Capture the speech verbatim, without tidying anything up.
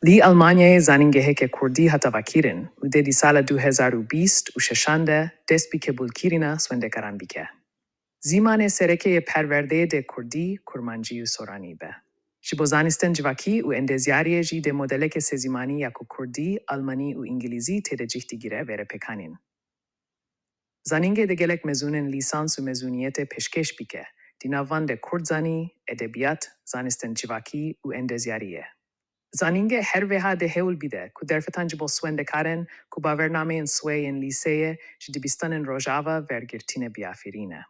Di Almanyayê zanîngeheke kurdî hate vekirin û dê di sala du hezar û bîst û şeşan de dest bi qebûlkirina swendekaran bike. Zimanê sereke yê perwerdeyê dê kurdî, kurmancî û soranî be. Ji bo zanistên civakî û endezyariyê jî dê modeleke sêzimanî ya ku kurdî, almanî û îngilîzî tê de cih digire vêre pêkanîn. Zanîngê dê gelek mezûnên lîsans û mezûniyetê pêşkêş bike, di nav van de kurdzanî, edebiyat, zanistên civakî û endezyariyê. Zanîngeh her wiha dê hewl bide ku derfetan ji bo swendekarên ku bavernameyên swê yên lîseyê ji dibistanên Rojava wergirtine biafirîne.